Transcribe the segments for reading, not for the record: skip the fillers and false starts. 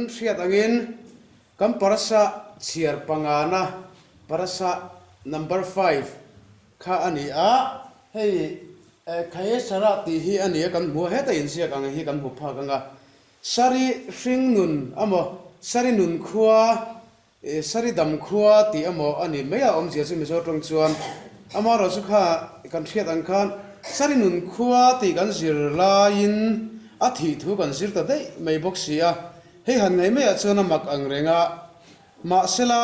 Kan hriat angin kan parasa chhiar pangana, parasa number five, kha a ni a, hei Khaesara tih hi a ni a kan hmu a, heta inziak ang hi kan hmu phak ang a, Sari hring nun amaw, Sari nun khua Sari dam khua tih emaw a ni mai a awmzia chu Mizo tawng chuan amaherawh chu kha kan hriat ang khan Sari nun khua tih kan zir laiin a thih thu kan zir ta daih mai bawk si a, hei han ngaih maiah chuan a mak ang reng a, mahsela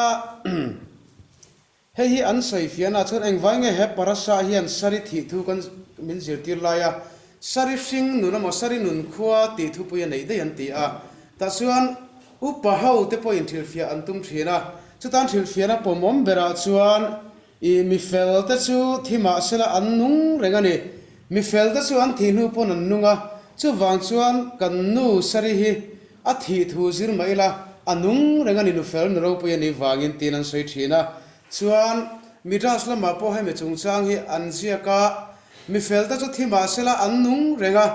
Hei hi an sawi fiahna chuan engvai nge he parasa hian sari thih thu kan min zirtir lai a, sari hring nun emaw sari nun khua tih thupui a neih daih an ti a. Tah chuan upa ho te pawhin hrilhfiah an tum thin a, chutan hrilhfiahna pawmawm berah chuan ih mi fel te chu thi mah sela an nung reng a ni. Mi fel te chu an thih hnu pawn an nung a, chuvang chuan kan nu sari hi A thih thu zir mah ila, a nung reng a ni nufel nu ropui a nih vangin tiin an sawi thin a. Chuan, Midrash lamah pawh hemi chungchang hi an ziak a, mifel te chu thi mah sela an nung reng a,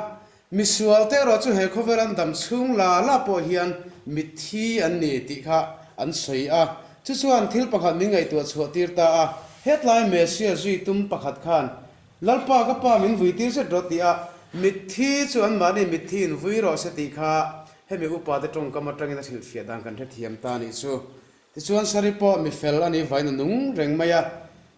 misual te erawh chu he khawvel an dam chhung la la pawh hian mitthi an ni tih kha an sawi a. Chu chuan thil pakhat min ngaihtuah chhuah tir ta a, hetlai Messiah zui tum pakhat khan Lalpa ka pa min vui tir zet rawh tih a, mitthi chu anmahni mitthi in vui rawh se tih kha hemi upa te tawngkam atangin a hrilhfiah dan kan hrethiam ta nih chu. Tichuan Sari pawh mi fel a nih vain a nung reng mai a,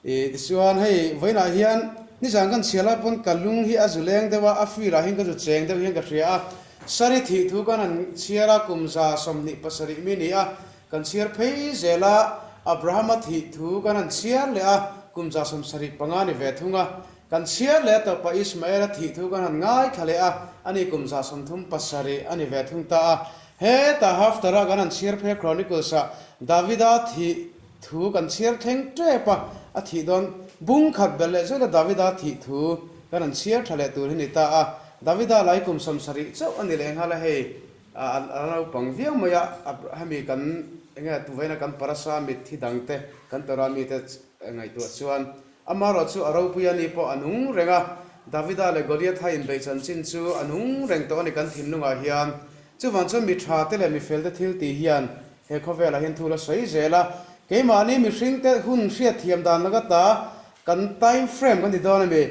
ih tichuan hei vawiinah hian nizan kan chhiar lai pawn ka lung hi a zu leng deuh a, a feel ah hian ka zu cheng deuh hian ka hria a, Sari thih thu kan han chhiar a kum 27 mi ni a, Kan chhiar phei zel a, Abrahama thih thu kan han chhiar leh a, kum 75 ni ve thung a. Kan chhiar leh a tawpah Ismaela thih thu kan han ngaithla leh a, ani kum 37 a ni ve thung ta a. Hetah Haftarah kan han chhiar phei a Chronicles-ah Davida thih thu kan chhiar thleng tep a, a thih dawn bung khat belh leh zet a Davida thih thu kan han chhiar tha leh tur hi ni ta a. Davida lai kum 70 chauh a ni leh nghal a hei. A naupang viau mai a, hemi kan enge tuvaina kan parasa mitthi dangte kan Torah mite ngaihtuah chuan amaherawh chu a ropui a ni pawh a nung reng a, Davida leh Goliatha inbeih chanchin chu a nung reng tawh a ni kan thinlungah hian. Chuvang chuan mi tha te leh mi fel te thil tih hian he khawvelah hian thu la sawi zel a, keimahni mihringte hun hriatthiam dan laka ta Kan time frame kan ti dawn a mi?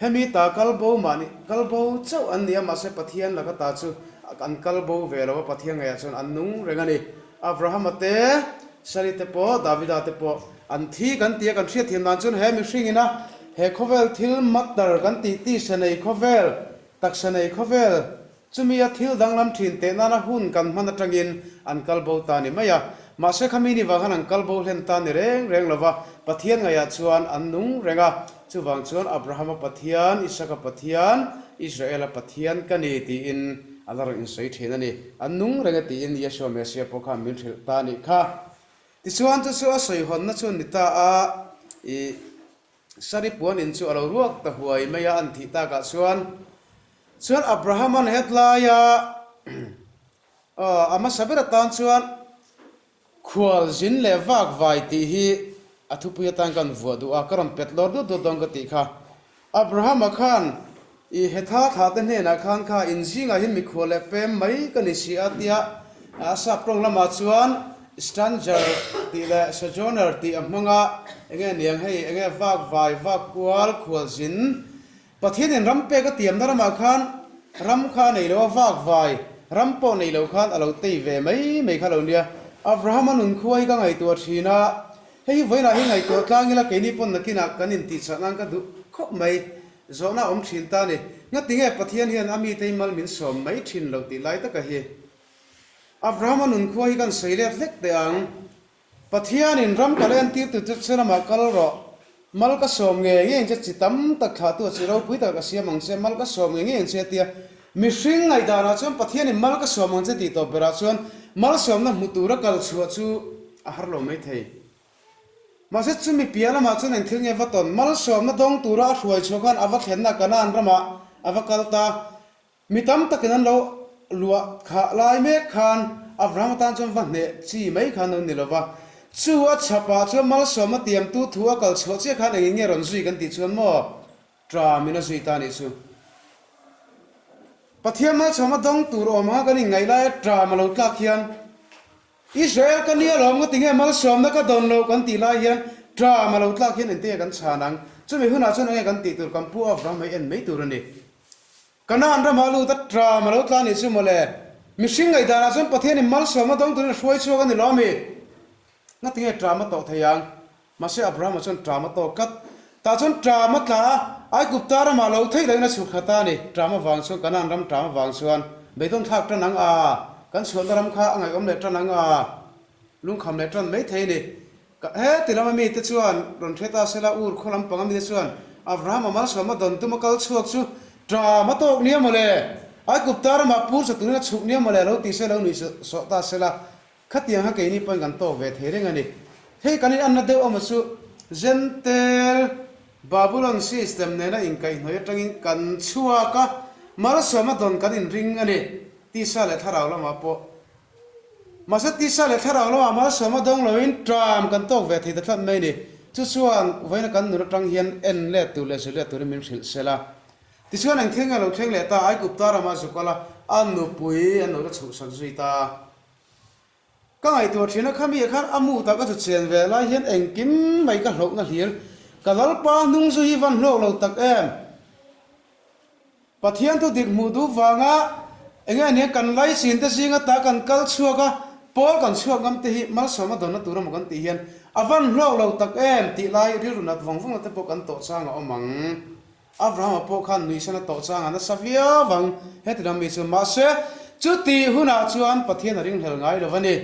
Hemi ta kal bo mahni kal bo chauh an ni a, mahse Pathian laka ta chu an kal bo ve lo a, Pathian ngeiah chuan an nung reng a ni. Abrahama te, Sari te pawh, Davida te pawh an thi kan ti a, kan hriatthiam dan chuan he mihring ina he khawvel thil matter kan tih tisa nei khawvel, taksa nei khawvel, Chumi a thil danglam thin teh nana hun kan hman atangin an kal bo ta ni mai a. Mahse khami ni vang khan an kal bo hlen ta ni reng reng lo va, Pathian ngaihah chuan an nung reng a. Chuvang chuan Abrahama Pathian, Isaka Pathian, Israela Pathian ka ni tiin a la rawn insawi thin a ni. An nung reng e tiin Yeshua Messiah pawh khan min hrilh ta nih kha. Tichuan chu chu a sawihawnna chu ni ta a, ih. Sari puan in chu a lo ruak ta huai mai a, an thih takah chuan chuan Abraham-a'n hetlaia a hmasa ber atan chuan khual zin leh vak vai tih hi a thupui atan ka han vuah duh a, ka rawn pet lawr dut dut dawn ka tih kha. Abraham-a khan I hetha thlah te hnenah khan kha in zingah hian mikhual leh pem mai ka ni si a tia a sap tawng lamah chuan stranger tih leh sojourner tih a hmang a, enge niang hei enge vak vai vak kual khual zin Pathianin ram pek a tiamna ramah khan ram kha a nei lo a vak vai ram pawh nei lo khan a lo tei ve mai mai kha lo nia Abraham-a nunkhua hi ka ngaihtuah thin a hei hi vawiinah hi ngaihtuah tlang ila keini pawn nakinah kan intihchah nan ka duh khawp mai. Zawhna awm thin ta ni. Ngatinge Pathian hian a mite hi mal min sawm mai thin lo tih lai taka hi. Abraham-a nunkhua hi kan sawi let hlek teh ang. Pathianin ram kal entir tu chu che lamah kal rawh. Mal ka sawm nge nge ang che, chi tam tak thlah tu a chi ropui tak ka siam ang che, mal ka sawm nge nge ang che a tia. Mihring ngaihdanah chuan Pathianin mal ka sawm ang che tih tawp berah chuan malsawmna hmu tura kal chhuah chu a har lo mai thei. Mahse chumi piah lamah chuan eng thil nge va tawn? Malsawmna dawng tura a hruai chhuah khan a va thlenna Kanaan ramah a va kal ta. Mi tam takin an lo luah khah lai mek khan Abraham atan chuan va hneh chi mai khan lo ni lo va. Chu a chhapah chuan malsawmna tiamtu thu a kal chhuah chiah khan engin nge rawn zui kan tih chuan maw? Ṭam in a zui ta nih chu. Pathian malsawmna dawng tur awm anga kan inngaih laia ṭam a lo tlak hian. Israel ka nia lawm nga tinge malsawmna ka dawn lo kan tih lai hian ṭam a lo tlak hian engtinge kan chhan ang? Chumi hunah chuan enge kan tih tur kan pu Abraham hei en mai tur a ni. Kanaan ramah lut a ṭam a lo tla nih chu mawle. Mihring ngaihdanah chuan Pathianin malsawmna dawng turin a hruai chhuak a ni lawm i? Nga tinge ṭam a tawh thei ang? Mahse Abrahama chuan ṭam a tawk tlat. Tah chuan ṭam a tla a, Aigupta ramah lo theih lohin a chhuk thla ta a ni. Ṭam avang chuan Kanaan ram ṭam avang chuan beidawn thlak ṭan ang a, kan chhuahna ram kha a ngaihawm leh ṭan ang a, lungkham leh ṭan mai thei a ni. He ti lama mite chuan rawn hre ta sela, Ur khaw lampang a mite chuan Abrahama malsawmna dawn tuma kal chhuak chu ṭam a tawk nia mawle, Aigupta ramah pur sa turin a chhuk nia mawle lo ti se lo nuih sawh ta sela, Khatiang kha keini pawhin kan tawk ve thei reng a ni. Hei kan inanna deuh awm chu Gentile Babylon system nena inkaihhnawih atangin kan chhuak a, malsawmna dawn kan inring a ni, tisa leh thlarau lamah pawh. Mahse tisa leh thlarau lamah malsawmna dawng loin ṭam kan tawk ve thei ta tlat mai a ni. Chu chuan vawiina kan nun atang hian en let tur leh zir let turin min hrilh sel a. Tichuan eng thil nge lo thleng leh ta, Aigupta ramah zuk ala a nupui an lo la chhuhsak zui ta. Ka ngaihtuah thin a, khami ah khan a mut ah ka chu chen ve lai hian engkim mai ka hlauhna hlir. Ka Lalpa hnung zu hi van hlawk lo tak em? Pathian thu dik hmuh duh vanga enge ania kan laichin te zinga ta kan kal chhuak a, pawl kan chhuak ngam te hi malsawmna dawnna tur emaw kan tih hian a van hlawk lo tak em tih lai rilru nat vawng vawng na te pawh kan tawh chang a awm ang. Abrahama pawh khan nuihsan a tawh chang a nasa viau vang heti lam mi chu. Mahse, chutih hunah chuan Pathian a ringhlel ngai lo a ni.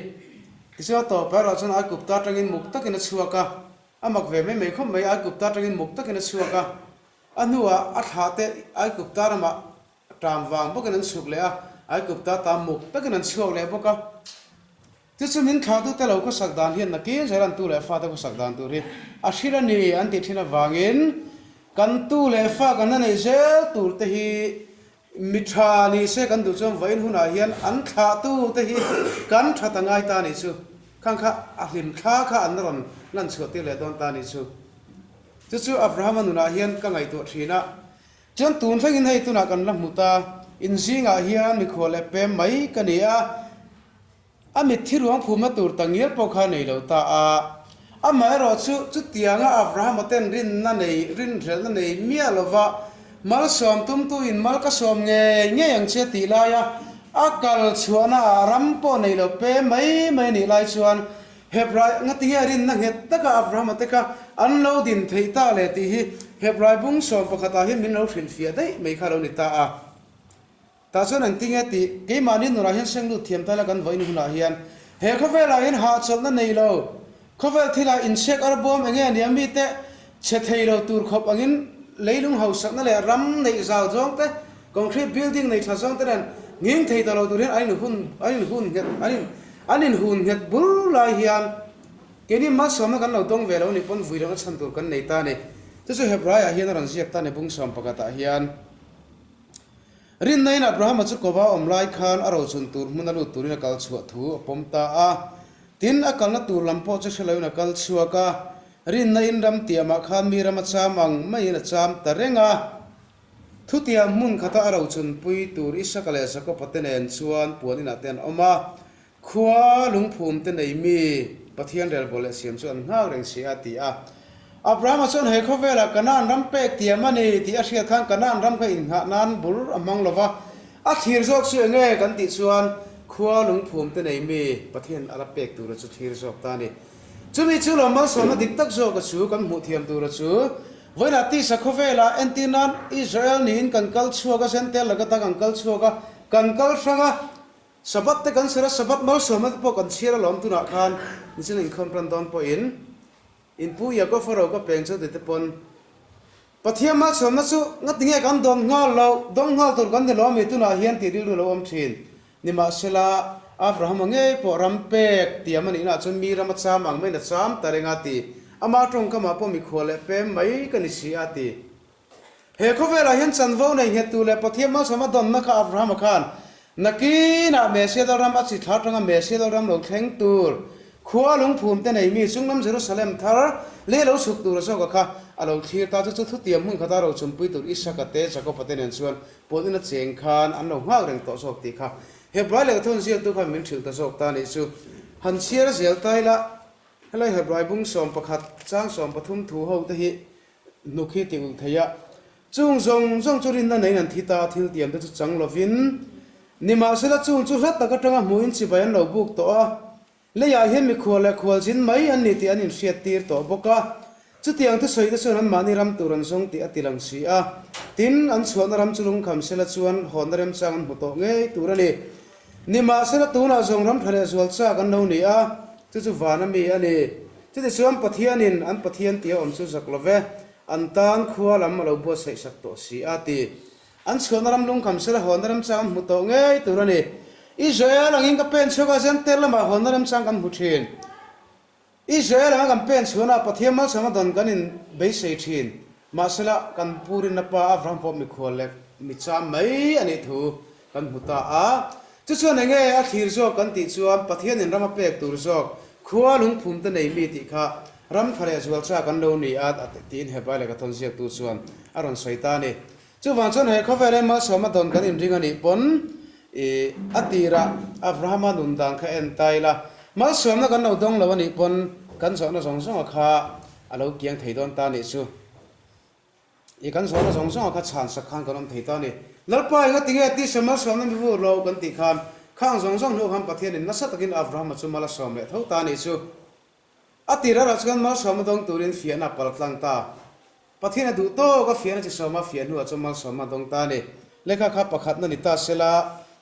Tichuan a tawp erawh chuan Aigupta atangin muk takin a chhuak a, a mak ve mai mai khawp mai, Aigupta atangin muk takin a chhuak a, a hnuah a thlah te Aigupta ramah ṭam vang bawkin an chhuk leh a, Aigupta ta muk takin an chhuak leh bawk a. Chu chu min thlahtute lo khawsak dan hian nakin zel an tu leh fate khawsak dan tur hi a hrilh a ni an tih thin avangin kan tu leh fa kan la neih zel tur te hi mi tha ni se kan duh chuan vawiin hunah hian an thlahtute hi kan tha ta ngai ta nih chu khang kha a hlim thla kha an rawn lan chhuah tir leh dawn ta nih chu. Chu chu Abrahama nunah hian ka ngaihtuah thin a, chuan tun thlengin hei tunah kan la hmu ta, in zingah hian mikhual leh pem mai ka ni a, A mitthi ruang phumna tur ta ngial pawh kha nei lo ta a. Amaherawhchu, chutianga Abrahama ten rinna nei, rinhrelhna nei miah lova malsawm tumtuin mal ka sawm ngei ngei ang che tih laia a kal chhuahna ah ram pawh nei lo pe mai mai a nih lai chuan Hebrai ngatinge rinna nghet taka Abrahama te kha an lo din theih ta le tih hi Hebrai bung sawm pakhatah hian min lo hrilhfiah daih mai kha lo ni ta a. Tah chuan engti nge tih keimahni nunah hian seng lut thiam tala kan vawiin hunah hian he khawvelah hian hahchawlhna nei lo, khawvel thilah inchhiak arbawm enge ania mite chhe thei lo tur khawp angin leilung hausakna leh ram neih zau zawng te, concrete building nei tha zawng te nen nghing thei ta lo tur hian an inhun an inhun nghet an in an inhun nghet bur lai hian keini malsawmna kan lo dawng ve lo nih pawn vui lohna chhan tur kan nei ta a ni. Chu chu Hebraiah hian a rawn ziak ta a ni bung 11 ah hian. Rinnain Abrahama chu kova awm lai khan a rochun tur hmun a lut turin a kal chhuah thu a pawm ta a. Tin, a kalna tur lam pawh chu hre loin a kal chhuak a. Rinnain ram tiamah khan mi ram a cham ang maiin a cham ta reng a. Thutiam hmun khata a rochunpui tur Isaka leh Jakoba te nen chuan puan inah te an awm a. Khua lungphum te nei mi Pathian relbawl leh siam chu an nghak reng si a, ti a. Abrahama chuan he khawvelah Kanaan ram pek tiam a ni tih a hriat khan Kanaan ram kha innghah nan bur a hmang lo va, a thlir zawk chu eng nge kan tih chuan khua lungphum te nei mi Pathian a la pek tura chu thlir zawk ta a ni. Chumi chu lo malsawmna dik tak zawka chu kan hmuh thiam tura chu vawiinah tisa khawvelah entir nan Israel niin kan kal chhuak a, Zentel laka ta kan kal chhuak a, kan kal hrang a, Sabbath te kan ser a, Sabbath malsawmna te pawh kan chhiar alawm tunah khan nichin a inkhawm tan dawn pawhin in pu Yaakov a ro ka peng chu tite pawn Pathian malsawmna chu ngatinge kan dawn nghal lo, dawng nghal tur kan ni lo ami tunah hian tih rilru lo awm thin. Nimahsela, Abrahama ngei pawh ram pek tiam a nihna ah chuan mi ram a cham ang maiin a cham ta reng a ti. Ama tawngkamah pawh mikhual leh pem mai ka ni si a ti. He khawvelah hian chanvo nei nghettu leh Pathian malsawma dawnna kha Abrahama khan nakinah Messiah Lalram a chi thla atanga Messiah Lalram lo thleng tur khua lungphum te nei mi chunglam Jerusalem thar leh lo chhuk tur zawka kha a lo thlir ta chu chu thutiam hmun khata rochunpui tur Isaka te Jakoba te nen chuan puan ina cheng khan an lo nghak reng tawh zawk tih kha Hebrai lehkhathawn ziaktu khan min hrilh ta zawk ta nih chu. Han chhiar zel ta ila, helai Hebrai bung 11 chang 13 thu ho te hi hnuk hi ti ulh thei a. Chung zawng zawng chu rinna neiin an thi ta a, thil tiam te chu chang lovin nimahsela chung chu hla tak atanga hmuhin chibai an lo buk tawh a. Leiah hian mikhual leh khualzin mai an ni tih an inhriat tir tawh bawk a, chutiang thusawi te chuan anmahni ram tur an zawng tih a ti lang si a. Tin, an chhuahna ram chu lungkham sela chuan hawnna remchang an hmu tawh ngei tur a ni. Nimahsela tunah zawng ram tha leh zual chak an lo ni a, chu chu vana mi a ni. Chutichuan Pathianin an Pathian tia awm chu zak lo ve, an tan khua lam a lo buatsaih sak tawh si a ti. An chhuahna ram lungkham sela hawnna remchang an hmu tawh ngei tur a ni. Israel angin ka pen chhuak a, Zenter lamah hawnna remchang kan hmu thin. Israel anga kan pen chhuahna Pathian malsawmna dawn kan in beisei thin. Mahsela, kan pu rinna pa Abraham pawh mikhual leh mi cham mai a nih thu kan hmu ta a. Chu chuan enge a thlir zawk kan tih chuan Pathianin ram a pek tur zawk khua lungphum te nei mi tih kha ram tha leh zual chak an lo ni a tiin Hebrai lehkha thawn ziaktu chuan a rawn sawi ta a ni. Chuvang chuan he khawvel hi malsawma dawn kan inring a nih pawn i a tirah Abrahama nun dan kha en ta ila, malsawmna kan lo dawng lo a nih pawn kan zawhna zawng zawnga kha a lo kiang thei dawn ta a nih chu. I kan zawhna zawng zawnga kha chhan sak khan kan awm thei ta a ni. Lalpa enga tinge tisa malsawmna mi vur lo kan tih khan khang zawng zawng hnu khan Pathianin nasa takin Abrahama chu mal a sawm leh tho ta a nih chu. A tir erawh chuan malsawmna dawng turin fiahna a pal tlang ta. Pathian a duh tawk a fiahna chi sawma fiah hnuah chuan malsawmna a dawng ta a ni. Lehkha kha pakhatna ni ta sela,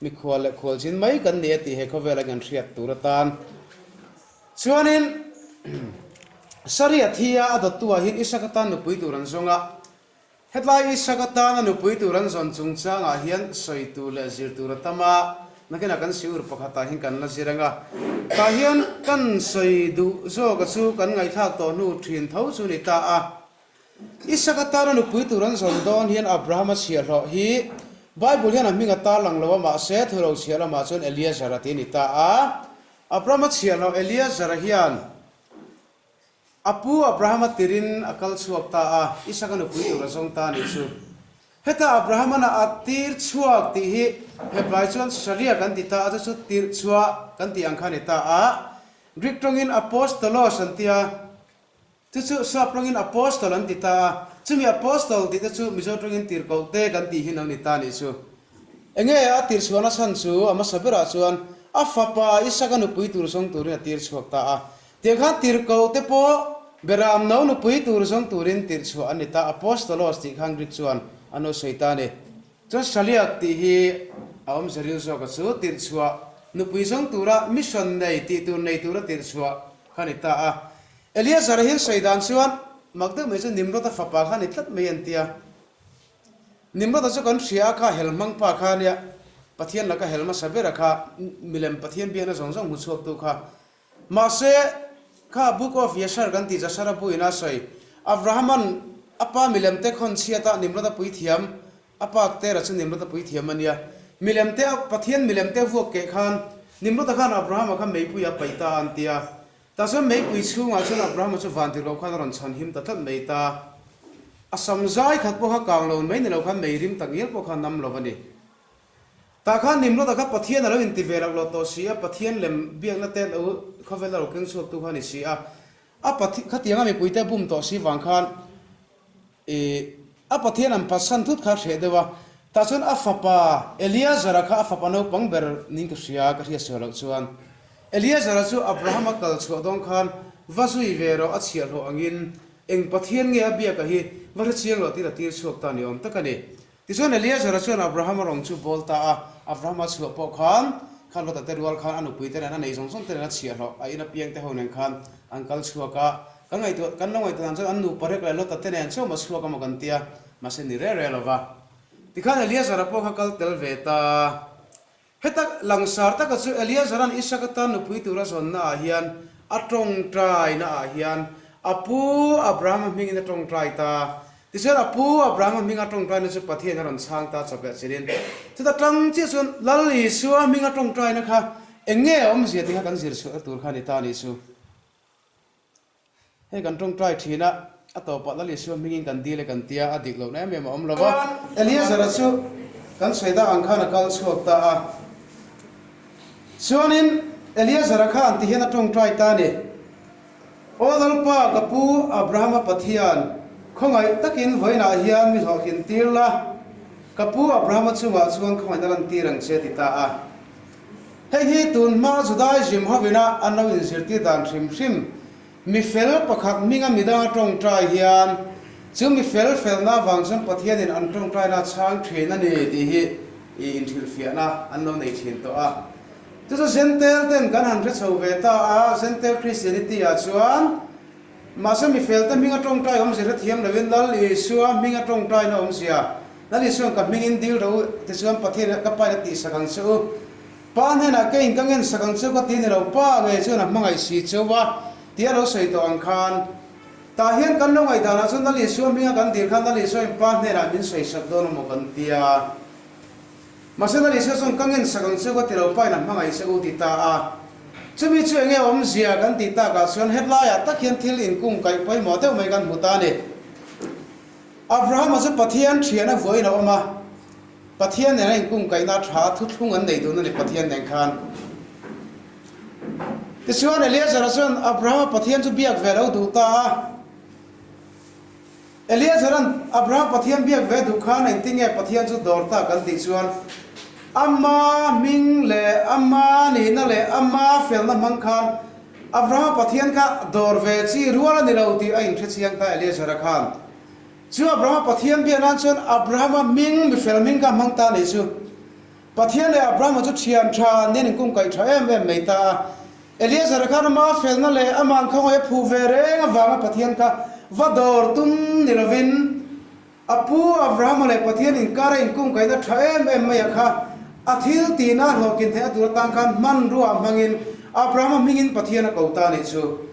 mikhual leh khualzin mai kan ni a tih he khawvela kan hriat tur atan chuanin Sari a thi a, a dawttu ah hian Isaka tan nupui tur an zawng a. Hetlai Isaka tana nupui tur an zawn chungchangah hian sawi tur leh zir tur a tam a, nakinah kan siur pakhatah hian kan la zir ang a. Tah hian kan sawi duh zawka chu kan ngaihthlak tawh hnu thin tho chu ni ta a. Isaka tana nupui tur an zawn dawn hian Abrahama chhiahhlawh hi Bible hian a hming a tarlang lo a, mahse thuro chhiah lamah chuan Eleazar-a tih a ni ta a. Abrahama chhiahhlawh Eleazar-a hian A pu Abrahama tirin a kal chhuak ta a, Isaka nupui tur a zawng ta a nih chu. Heta Abrahama'n a tir chhuak tih hi Hebrai chuan Sharia kan ti ta a, chu chu tirh chhuah kan tih ang kha a ni ta a. Greek tawngin apostolos an ti a, chu chu Sap tawngin apostle an ti ta a, chumi apostle tih te chu Mizo tawngin tirhkoh te kan tih hi lo ni ta a nih chu. Enge a tir chhuahna chhan chu a hmasa berah chuan a fapa Isaka nupui tur zawng turin a tir chhuak ta a. Tiang khan tirhkoh te pawh Beram no nupui tur zawng turin tirh chhuah an ni ta, Apostolos tih khan Greek chuan an lo sawi ta a ni. Chuan Shaliach tih hi a awmze ril zawk a chu tirh chhuah nupui zawng tura mission nei tih tur nei tura tirh chhuah kha a ni ta a. Eleazar-a hian sawi dan chuan mak deuh mai chu Nimrod-a fapa kha a ni tlat mai an ti a. Nimrod-a chu kan hria a kha hel hmang pa kha ania, Pathian laka hel hmasa ber a kha, milem Pathian biakna zawng zawng hmu chhuaktu kha. Mahse, kha Book of Yashar kan tih Jashar a buin a sawi, Abraham-a'n a pa milem te khawn chhiat a Nimrod-a puithiam, a pa Terah chu Nimrod-a puithiam a nia. Milem te a Pathian milem te vuak keh khan Nimrod-a khan Abraham-a kha meipui a paih ta a an ti a. Tah chuan meipui chhungah chuan Abraham-a chu vantirhkoh khan a rawn chhan him ta tlat mai ta. A sam zai khat pawh kha kang lo mai ni lo khan mei rim tak ngial pawh kha nam lo a ni. Tah khan Nimrod-a kha Pathian a lo inti ve loh loh tawh si a, Pathian lem biakna te lo khawvel a lo keng chhuaktu kha a ni si a. A Pathian khatianga mipuite a bum tawh si vang khan I a Pathian an phatsan thut kha a hreh deuh a, tah chuan a fapa Eleazara kha a fapa naupang ber niin ka hria, ka hriat sual loh chuan. Eleazara chu Abrahama kal chhuah dawn khan va zui ve rawh a chhiahhlawh angin eng Pathian nge a biak a hi va hre chiang loh tir a tir chhuak ta ni awm tak a ni. Tichuan Eleazara chuan Abrahama rawng chu bawl ta a, Abrahama chhuah pawh khan kha Lota te rual khan a nupui te nen a nei zawng zawng te nen a chhiahhlawh a in apiang te ho nen khan an kal chhuak a, kan ngaihtuah kan lo ngaihtuah dan chuan an nupa rek leh Lota te nen chauh maw chhuak amaw kan tia, mahse ni reh reh lo va. Tikhan Eleazara pawh kha kal tel ve ta. Heta langsar taka chu Eleazaran Isaka tan nupui tura zawnna ah hian a tawngtai na ah hian a pu Abrahama hmingin a tawngtai ta. Tichuan a pu Abrahama hminga tawngtai na chu Pathian a rawn chhang ta chawp leh chilhin. Chuta tang chiah chuan Lal Isua hminga tawngtai na kha eng nge a awmzia tih kha kan zir chhuahna tur kha a ni ta a nih chu. Hei kan tawngtai thin a, a tawpah Lal Isua hmingin kan dil e kan tia, a dik lohna em em a awm lo va. Eleazara chu kan sawi dak ang khan a kal chhuak ta a. Chuanin. Eleazara khan ti hian a tawngtai ta a ni, Aw Lalpa, ka pu Abrahama Pathian, khawngaih takin vawiinah hian mi hlawhtlin tir la, ka pu Abrahama chungah chuan khawngaihna lantir ang che, ti ta a. Hei hi tun hma Judaism hovina an lo inzirtir dan hrim hrim, mi fel pakhat hminga midanga tawngtai hian chu mi fel felna avang chuan Pathianin an tawngtaina a chhang thin a ni tih hi inhrilhfiahna an lo nei thin tawh a. Chu chu Gentile ten kan han hre chho ve ta a, Gentile Christianity ah chuan mahse mi felte hminga tawngtai awmzia hrethiam loin Lal Isua hminga tawngtaina awmzia, Lal Isua'n ka hmingin dil rawh u tichuan Pathian ka pain a tihsak ang che u. Pa hnenah keiin ka ngensak ang che u ka ti ni lo, Pa ngei chuan a hmangaih si cheu a tia lo sawi tawh ang khan. Tah hian kan lo ngaihdanah chuan Lal Isua hminga kan dil khan Lal Isuain Pa hnenah min sawisak dawn emaw kan tia. Mahse Lal Isua chuan ka ngensak ang che u ka ti lo, Pain a hmangaih che u ti ta a. Chumi chu enge awmzia kan tih takah chuan hetlaiah tak hian thil inkungkaih pawimawh deuh mai kan hmu ta a ni. Abrahama chu Pathian thian a vuain a awm a, Pathian nen a inkungkaihna a tha a, thuthlung an nei dun a ni Pathian nen khan. Tichuan Eleazara chuan Abrahama Pathian chu biak ve lo duh ta a. Eleazara'n Abraham Pathian biak ve duh khan engtin nge Pathian chu dawr ta kan tih chuan ama hming leh ama nihna leh ama felna hmang khan Abrahama Pathian kha dawr ve chi rual a ni lo tih a inhre chiang ta Eleazara khan. Chu Abrahama Pathian biak nan chuan Abrahama hming mifel hming kha hmang ta a nih chu. Pathian leh Abrahama chu thian tha an nin inkungkaih tha em em mai ta a. Eleazara khan ama felna leh ama'n khawngaih a phuh ve reng avanga Pathian kha va dawr tum ni lovin a pu Abrahama leh Pathian inkara inkungkaihna tha em em maiah kha a thil tihna hlawhkin theihna tur atan khan hmanrua hmangin Abrahama hmingin Pathian a ko ta a nih chu.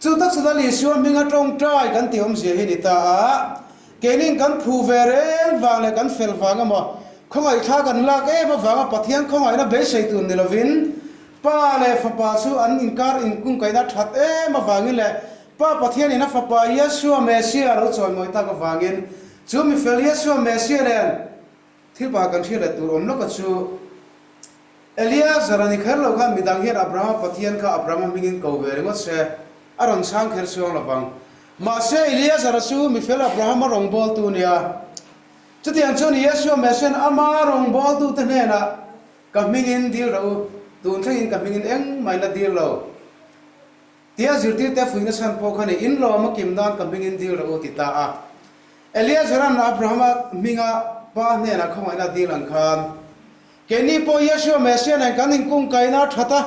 Chu tak chu Lal Isua hminga tawngtai kan tih awmzia hi ni ta a, keinin kan phu ve reng vang leh kan fel vang emaw, khawngaihthla kan lak em avanga Pathian khawngaihna beisei tur ni lovin, Pa leh Fapa chu an inkar inkungkaihna that em avangin leh Pa Pathianin a Fapa Yeshua Messiah a lo chawimawi tak avangin chu mifel Yeshua Messiah nen Thil pa kan hriat leh tur awm lawka chu Eleazar a ni kher lo khan midang hian Abrahama Pathian kha Abrahama hmingin ko ve ringawt se, a rawn chhang kher chuang lo vang. Mahse Eleazar-a chu mifel Abrahama rawngbawltu nia. Chutiang chuan Yeshua Messiah-an ama rawngbawltute hnenah, Ka hmingin dil rawh u, tun thlengin ka hmingin engmah in la dil lo. Tia zirtirte fuihna chhan pawh kha ni, In lawm a kim nan ka hmingin dil rawh u ti ta a. Eleazara'n Abrahama hminga pa hnenah khawngaihna dil ang khan, Keini pawh Yeshua Messiah nen kan inkungkaihna a that a,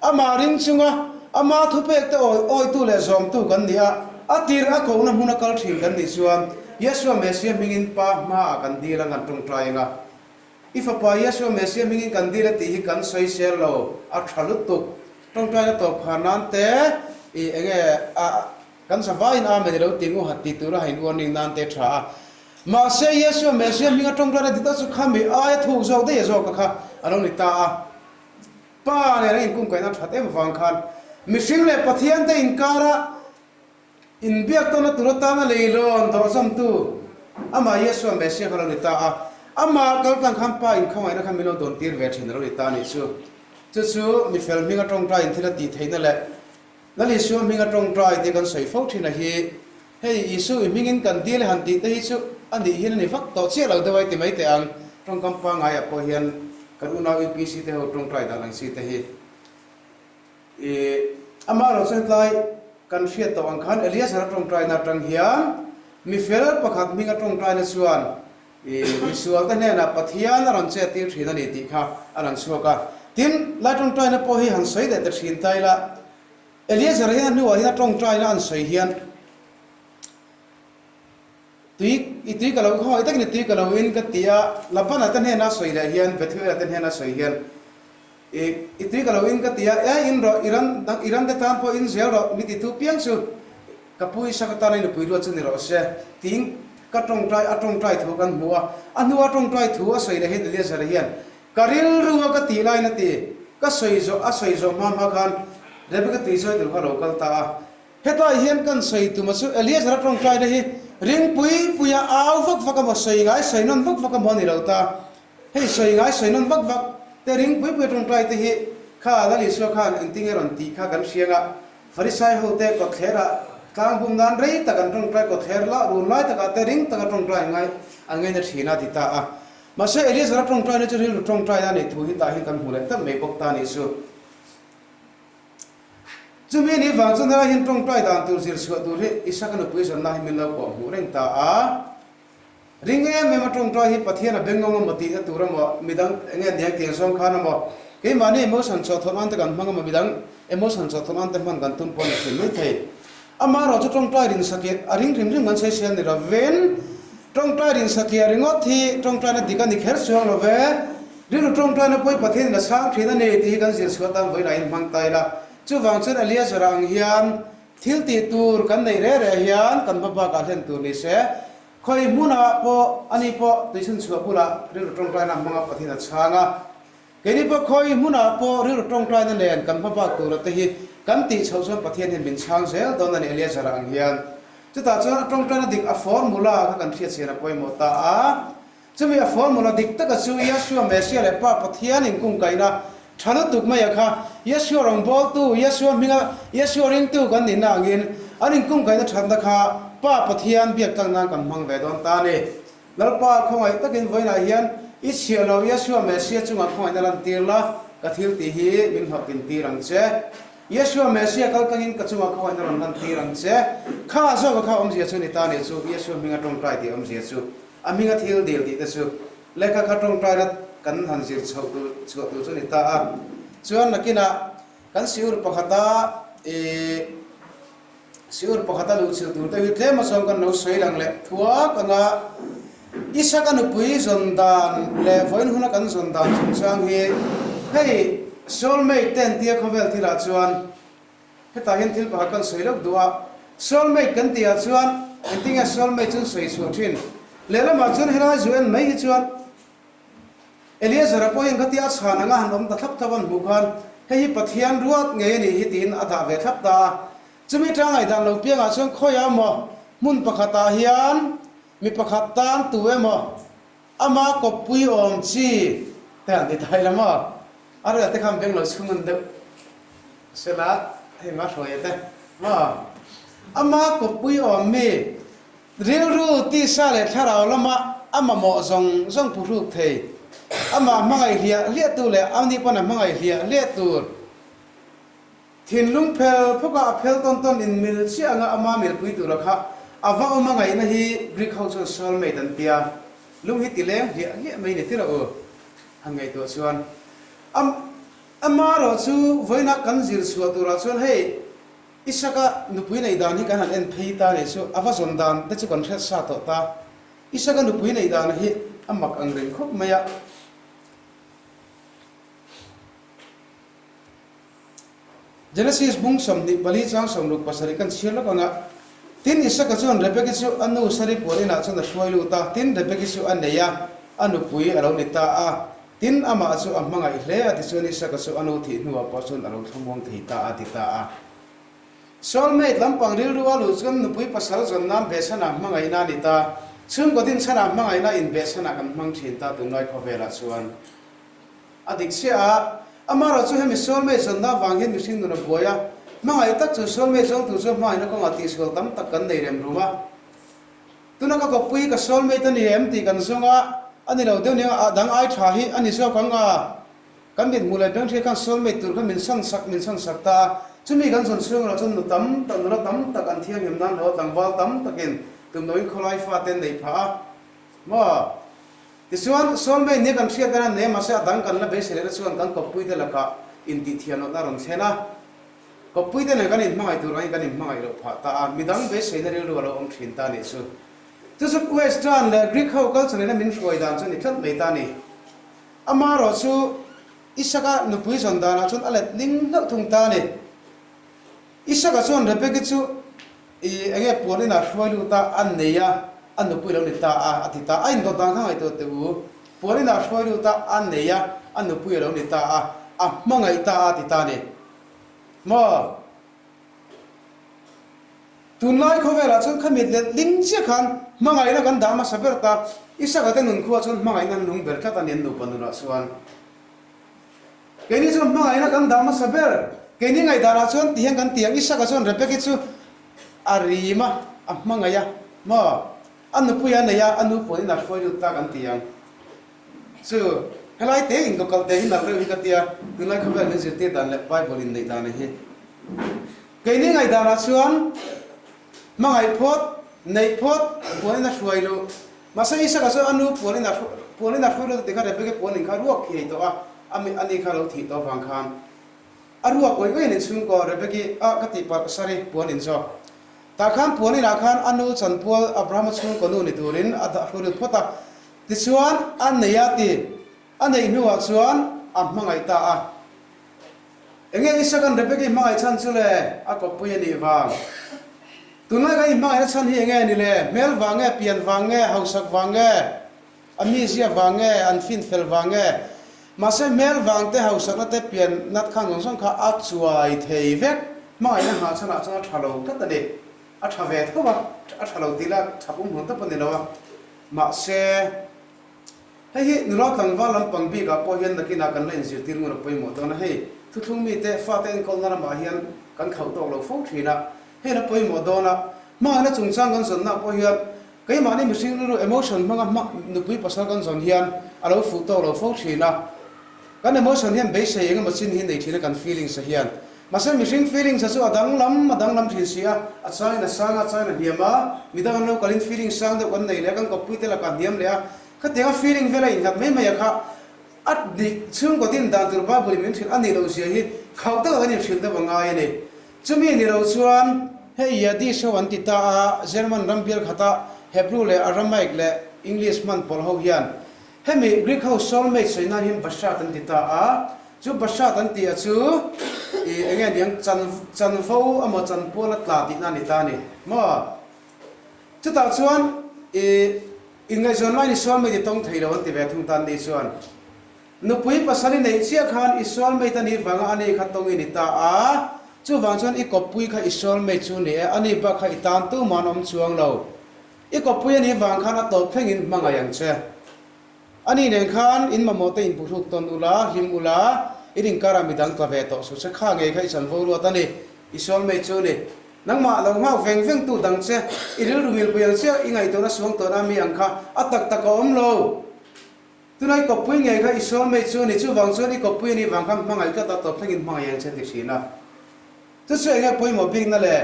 amah ring chunga ama thupekte awi awitu leh zawmtu kan ni a, a tir a kohna hmuna kal thin kan nih chuan Yeshua Messiah hmingin pa hmaah kan dil ang kan tawngtai ang a. I fapa Yeshua Messiah hmingin kan dil a tih hi kan sawi sel lo, a tha lutuk. Tawngtaina tawp khar nan te i enge a kan zavaiin Amen i lo ti ngu hat tih tura hain warning nan te tha a. Mahse Yeshua Messiah hminga tawngtaina dik tak chu khami aia thuk zawk daih a zawk a kha a lo ni ta a. Pa nen a inkungkaihna that em avang khan mihring leh Pathian te inkara Inbiak tawna tur atana leilawn dawhzawmtu amah Yeshua Messiah kha lo ni ta a, amah kaltlang khan Pa inkhawngaihna kha min lo dawn tir ve thin a lo ni ta a nih chu. Chu chu mi fel hminga tawngtai in thil a tih theihna leh Lal Isua hminga tawngtai tih kan sawi fo thin a hi, hei Isu i hmingin kan dil e han tih te hi chu a nih hian a ni vak tawh chiah lo deuh a i ti mai teh ang, tawngkam pangaiah pawh hian kan unau UPC te ho tawngtai dan ang chi te hi. I amah erawh chu hetlai kan hriat tawh ang khan Eleazar a tawngtaina atang hian mi fel pakhat hming a tawngtaina chuan i misualte hnenah Pathian a rawn chet tir thin a ni tih kha a lang chhuak a. Tin, lai tawngtaina pawh hi han sawi leh ta thin ta ila, Eleazar hian a hnuah hian a tawngtaina an sawi hian tui i tui ka lo khawngaih takin i tui ka lo in ka ti a, Labana te hnena sawi leh hian Bethuela te hnena sawi hian I, i tui ka lo in ka ti a, e in rawh, i ran dang, i ran te tan pawh in zel rawh, mi titu piang chu ka pu Isaka tana i nupui ruat chu ni rawh se, tiin ka tawngtai, a tawngtai thu kan hmu a. A hnua tawngtai thu a sawi leh hian Eleazar hian, Ka rilru a ka tih laiin a ti, ka sawi zawh, a sawi zawh hma hma khan Rebeka tui sawi tur kha a lo kal ta a. Hetlai hian kan sawi tuma chu Eleazar a tawngtaina hi ring pui puia au vak vak emaw, sawi ngai sawi nawn vak vak emaw a ni lo ta. Hei sawi ngai sawi nawn vak vak te ring pui pui a tawngtai te hi. Kha Lal Isua khan engtinge rawn tih kha kan hriang a, Farisai hote kawtthlerah tlang bum nan rei tak an tawngtai kawtthler la run lai takah te ring taka tawngtai an ngai an ngaina thin a ti ta a. Mahse Eliezer a tawngtaina chu rilru tawngtaina a nih thu hi tah hian kan hmu leh tlat mai bawk ta a nih chu. Chumi ni vang chuan helai hian tawngtai dan tur zir chhuah tur hi Isaka nupui zanna hi min lo kawh hmuh reng ta a. Ring em em a tawngtai hi Pathian a bengawng emaw tihna tur emaw midang enge niang tiang zawng khan emaw keimahni emotion chawhthawh nan te kan hmang emaw midang emotion chawhthawh nan te hman kan tum pawh a ni thin mai thei. Amaherawh chu tawngtai rin satliah a ring hrim hrim kan sawisel ni lovin tawngtai rin satliah ringawt hi tawngtaina dik a ni kher chuang lo ve. Rilru tawngtaina pawh hi Pathianin a chhang thin a ni tih hi kan zir chhuah tan vawiin ah in hmang ta ila. Chuvang chuan Eleazar-a ang hian thil tih tur kan neih reh reh hian kan hma bakah hlen tur ni se. Khawi hmunah pawh ani pawh tuichhun chhuah bulah rilru tawngtaina hmanga Pathian a chhang a. Keini pawh khawi hmunah pawh rilru tawngtaina nen kan hma bak tura te hi kan tih chhoh chuan Pathian hian min chhang zel dawn a ni Eleazar-a ang hian. Chutah chuan a tawngtaina dik a formula kha kan hriatchhian a pawimawh ta a. Chumi a formula dik taka chu Yeshua Messiah leh Pa Pathian inkungkaihna tha lutuk mai a kha. Yeshua rawngbawltu, Yeshua hminga Yeshua ringtu kan nihna angin an inkungkaihna thatna kha Pa Pathian biak tlang nan kan hmang ve dawn ta a ni. Lalpa khawngaih takin vawiinah hian i chhiah lo Yeshua Messiah chungah khawngaihna lantir la, ka thil tih hi min hlawhtlin tir ang che. Yeshua Messiah kal tlangin ka chungah khawngaihna rawn lantir ang che. Kha zawka kha awmzia chu ni ta nih chu Yeshua hminga tawngtai tih awmzia chu. A hminga thil dil tih te chu lehkha kha tawngtaina kan han zir chhoh tur chhuah tur chu a ni ta a. Chuan nakinah kan siur pakhata ih siur pakhata luh chilh tur te hi tlem a chuan kan lo sawi lang leh thuak anga Isaka nupui zawn dan leh vawiin huna kan zawn dan chungchang hi hei soulmate te an tia khawvel thilah chuan Hetah hian thil pakhat kan sawi loh duh a, soulmate kan tihah chuan engtinge soulmate chu an sawi chhuah thin? Lehlamah chuan helai zu en mai hi chuan Eleazar-a pawh hian khatia a chhan anga han awm ta thlap thlap an hmuh khan hei hi Pathian ruat ngei a nih hi tiin a dah ve thlap ta a. Chumi tang ngaihdan lo piangah chuan khawiah emaw hmun pakhatah hian mi pakhat tan tu emaw Ama kawppui awm chi te han ti thai la maw? A rel te khan beng lo chhung an deuh sela hei ma hruai te maw? Ama kawppui awm mi rilru tisa leh thlarau lama a mamawh zawng zawng phuhruk thei, amah hmangaih hliah hliah tu leh ani pawn a hmangaih hliah hliah tur. Thinlung phel phawkah a phel tawn tawn in mil chiah anga ama milpui tura kha a va awm a ngaihna hi Greek ho chuan soulmate an tia. Lung hi ti leng hliah hliah mai ni tirah u han ngaihtuah chuan. Am amarawh chu vawiinah kan zir chhuah turah chuan hei Isaka nupui neih dan hi kan han en phei ta nih chu a va zawn dan te chu kan hriat sa tawh ta. Isaka nupui neih dan hi a mak ang reng khawp mai a. Genesis bung 24 chang 67 kan chhiar lawk ang a, Tin, Isaka chuan Rebeki chu a nu Sari puan inah chuan a hruai lut a, tin, Rebeki chu a nei a, a nupui a lo ni ta a. Tin, amah chu a hmangaih hle a, tichuan Isaka chu a nu thih hnuah pawh chuan a lo thlamuang thei ta a, ti ta a. Soulmate lampang rilru a luh chuan nupui pasal zawn nan behchhanah hmangaihna a ni ta, chhungkaw dinchhanah hmangaihna inbehchhanah kan hmang thin ta tunlai khawvelah chuan. A dik chiah a, amaherawh chu hemi soulmate zawnna avang hian mihring nun a buai a, hmangaih tak chu soulmate zawng tur chuan hmangaihna kawngah tihsual tam tak kan nei rem rum a. Tuna ka kawppui ka soulmate a ni em tih kan zawng a, a ni lo deuh nia a dang ai tha hi a ni zawk ang a, kan mithmuh leh beng hriat khan soulmate tur kha min san sak min san sak ta a, chumi kan zawn chhung erawh chuan nu tam tak nula tam tak an thianghlim nan hlawh tlangval tam takin tumloin khawlai fate an neih phah a maw? Tichuan, soulmate nia kan hriat dan a nei a, mahse a dang kan la beisei lehna chuan kan kawppuite lakah intihthiamlohna a rawn thlen a. Kawppuite nen kan inhmangaih tur angin kan inhmangaih loh phah ta a, midang beiseina rilru a lo awm thin ta a nih chu. Chu chu Western leh Greek ho culture ina min hruai dan chu a ni tlat mai ta a ni. Amaherawh chu Isaka nupui zawn danah chuan a let ling hlauh thung ta a ni. Isaka chuan Rebeki chu i enge puan inah hruai lut a, a nei a, a nupui lo ni ta a, a ti ta. A indawt dan kha ngaihtuah teh u. Puan inah hruai lut a, a nei a, a nupui a lo ni ta a, a hmangaih ta a, a ti ta a ni. Maw? Tunlai khawvelah chuan kha mit let ling chiah khan hmangaihna kan dah hmasa ber ta. Isaka te nun khuah chuan hmangaihna an nung ber tlat a ni an nupa nunah chuan. Keini chuan hmangaihna kan dah hmasa ber. Keini ngaihdanah chuan ti hian kan ti ang, Isaka chuan Rebeki chu a rim a, a hmangaih a, maw? A nupui a nei a, a nu puan in a hruai lut ta kan ti ang. Chu, helai te in kawkalh te hi nalh reuh hi ka tia, tunlai khawvel min zirtir dan leh Bible in neih dan hi. Keini ngaihdanah chuan hmangaih phawt, neih phawt, puan in a hruai luh. Mahse Isaka chuan a nu puan in a puan in a hruai lut a ti kha Rebeka puan in kha ruak khi ei tawh a, a mi ani kha lo thih tawh avang khan a ruak uai uai in inchhungkaw Rebeki a ka tihpalh sari puan in zawk. Tah khan puan inah khan a nu chanpual Abrahama chhungkaw nu ni turin a dah hruai lut phawt a. Tichuan a nei a ti, a neih hnuah chuan a hmangaih ta a. Enge Isaac-a'n Rebecca-i hmangaih chhan chu le? A kawppui a nih vang. Tunlai kan inhmangaihna chhan hi enge ni le? Hmel vang nge, pian vang nge, hausak vang nge, a mizia vang nge, an fin fel vang nge? Mahse hmel vang te, hausakna te, pian nat khan zawng zawng kha a chuai thei vek. Hmangaihna nghah chhanah chuan a tha lo tlat a ni. A tha ve tho a, a tha lo tih lah tha pumhlun tawp a ni lo a. Mahse. Hei hi nula tlangval lampang bikah pawh hian nakinah kan la inzirtir ngun a pawimawh dawn a, hei thuthlung mite fate enkawlna lamah hian kan khauh tawk lo fo thin a, hei la pawimawh dawn a, hmangaihna chungchang kan zawnnaah pawh hian keimahni mihring rilru emotion hmanga hma nupui pasal kan zawn hian a lo fuh tawk lo fo thin a, kan emotion hian beisei eng emaw chin hi nei thin a kan feelings a hian. Mahse mihring feelings a chu a danglam a danglam thin si a, a changin a sang a, a changin a hniam a, midang an lo kalin feeling sang deuh kan nei leh a, kan kawppui te lakah hniam leh a, khatianga feeling vela innghat mai mai a kha a nih chhungkaw din dan tur Bible in min hrilh a nih loh zia hi khauh taka kan inhrilh deuh a ngai a ni. Chumi ni lo chuan hei Yiddish ho an ti ta a, German ram bial khata Hebrew leh Aramaic leh English hman pawlh ho hian Hemi Greek ho soulmate sawi nan hian Bashat an ti ta a, chu Bashat an tih a chu i eng nge niang chan chanvo emaw chanpual a tla tihna a ni ta a ni maw? Chutah chuan i inngaihzawn laiin i soulmate i tawng thei lo an ti ve thung ta an ni chuan nupui pasal i neih chiah khan i soulmate a nih vanga a ni kha tawng i ni ta a, chuvang chuan i kawppui kha i soulmate chu ni e, a ni bak kha i tan tumah an awm chuang lo. I kawppui a nih vang khan a tawp thlengin hmangaih ang che. A nih nen khan in mamawh te inpuhruk tawn ula, hlim ula, in inkarah midang tla ve tawh suh che. Kha ngei kha i chanvo ruat a ni, i sual mai chu ni. Nangmah lo nghak veng veng tu dang che, i rilru milpui ang chiah, i ngaihtuahna suang tawhna mi ang kha a tak tak a awm lo. Tuna i kawppui ngei kha i sual mai chu ni, chuvang chuan i kawppui a nih vang khan hmangaih tlat a tawp thlengin hmangaih ang che ti thin a. Chu chu enge pawimawh bikna le?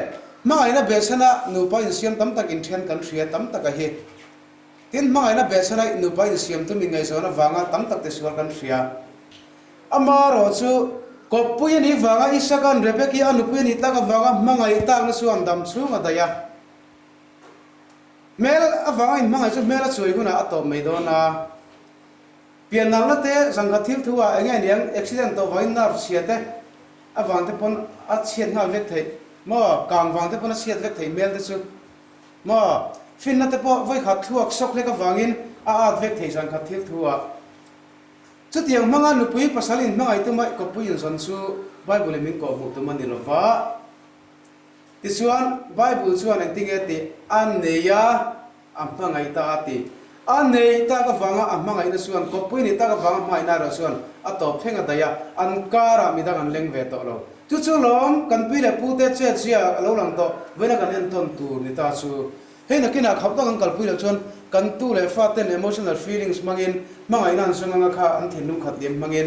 Hmangaihna behchhana nupa insiam tam tak inthen kan hria tam taka hi. Tin, hmangaihna behchhana nupa insiam tum inngaihzawn avanga tam tak tisual kan hria. Amaherawh chu, kawppui a nih vanga Isaka'n Rebeki a nupui a nih tak avanga hmangaih takna chuan dam chhung a daih a. Hmel avanga inhmangaih chu hmel a chuai hunah a tawp mai dawn a. Pian nalhna te, zangkhat thil thu ah enge niang accident tawh vangin nerve chhia te avang te pawn a chhiat nghal vek theih maw, kang vang te pawn a chhiat vek theih hmel te chu maw, finna te pawh vawikhat thluak sawk hlek avangin a at vek theih zangkhat thil thu ah. Chutiang hmanga nupui pasal inhmangaih tuma kawppui inzawn chu Bible in min kawhhmuh tum a ni lova. Tichuan Bible chuan engtinge tih a nei a. A hmangaih ta a ti. A neih tak avanga a hmangaihna chuan kawppui nih tak avanga hmangaihna erawh chuan a tawp thleng a daih a, an karah midang an leng ve tawh lo. Chu chu lawm kan pi leh pute chet zia a lo lang tawh, vawiina kan entawn tur ni ta chu. Hei nakinah khauh tak an kalpui loh chuan kan tu leh faten emotional feelings hmangin hmangaihna an zawng anga kha an thinlung khat liam hmangin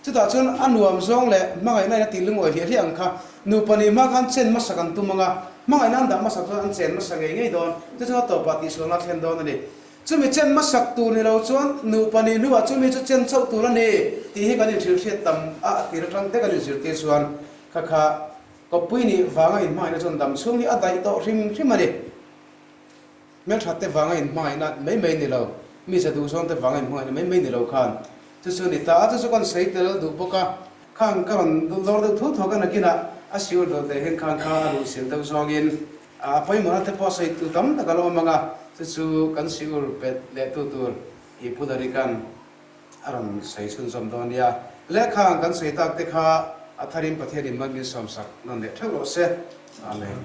Chutah chuan a nuam zawng leh hmangaihna in a tih lungawi hliah hliah ang kha nupa nih hma khan chen hmasak an tum ang a, hmangaihna an dah hmasak chuan an chen hmasa ngei ngei dawn, chu chuan a tawpah tihsualna a thlen dawn a ni. Chumi chen hmasak tur ni lo chuan nupa nih hnuah chumi chu chen chauh tur a ni tih hi kan inhrilhhriat tam a, a tir atang te kan inzirtir chuan kha kha kawppui nih vanga inhmangaihna chuan dam chhung hi a daih tawh hrim hrim a ni. Hmelthat te vanga inhmangaihna mai mai ni lo, mi za duh zawn te vanga inhmangaihna mai mai ni lo khan chu chu a ni ta a, chu chu kan sawi tel duh bawk a, khang ka rawn lawr deuh thu thawk a nakinah a siul dawt leh hian khang kha a luh sil deuh zawngin a pawimawhna te pawh sawi tu tam tak a lo awm ang a, chu chu kan siul bet leh tu tur i Pu Darikan a rawn sawi chhunzawm dawn nia. Lehkhang kan sawi tak te kha a tharin Pathianin mal min sawmsak nawn leh theuh rawh se. Amen.